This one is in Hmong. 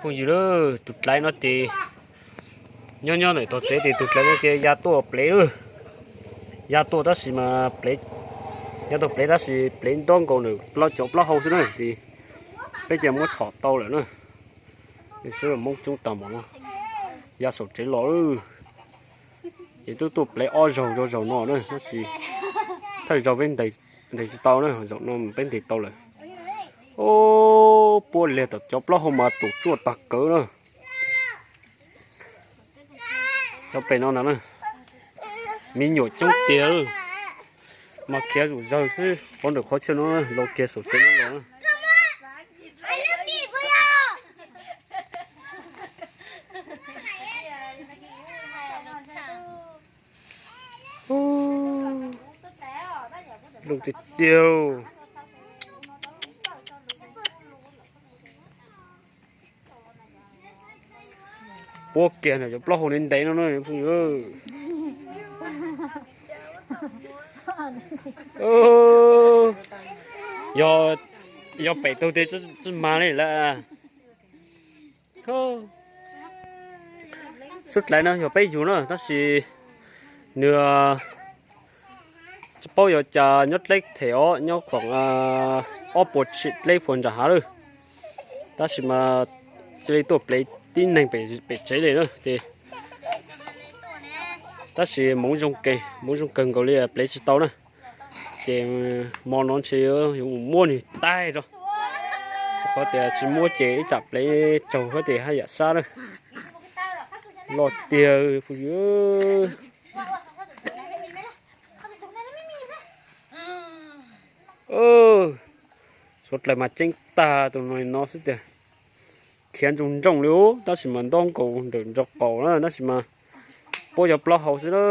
Phooj ywg, tus dlaiv no ces nyob nyob ntawm tog tsev ces tus dlaiv no ces ya tuaj plev lawm. Ya tuaj tab sis mas plev, ya tuaj plev tab sis plev nto nkaus ntawm plaub, cov plaub hau xwb na ces peb cia muab txhom tau lawm na. Xwb Hmoob coob tag npaum no, ya saum tsev los lawm. Ces twb tuaj plev ob zaug, zaug no na tab sis thawj zaug peb ntes tsis tau na, zaum no peb ntes tau lawm. Ub, puab liag tom cov plaub hau mas tus tsuaj tag kawg na. Cov pem no na, me nyuam coob tiag, mas khiav zom zaws xwb, pov ntawm qhov chaw no los kiag saum tsev no los. Loj tiag tiag. Puab kiag ntawm cov plaub hau ntev ntev no na phooj ywg. Yog, yog pem tug tiag tsis mag li lawm. Xub dlaiv no yog peb yug na tab sis nws tsis paub yuav cas nyob dleb them os, nyob khuam ob puas tshim dleb puag nram hav lawm. Tab sis mas cia li tuaj plev tib neeg pem tsev li na ces, tab sis hmoov zoo kawg, hmoov zoo kawg nkaus li plev tsis tau na. Ces hmo no ntshe yuav mus muab nws taig rau, rau qhov tias tsis muab ces ib tsam plev raug huab tais haj yam sab na. Loj tiag phooj ywg. Suav dlawg mas ceeb tag tus no no xwb tiag. Khiav ntsoog ntsoog li ub, tab sis mas nto nkaus ntawm nraub qaum na, tab sis mas puab cov plaub hau xwb na.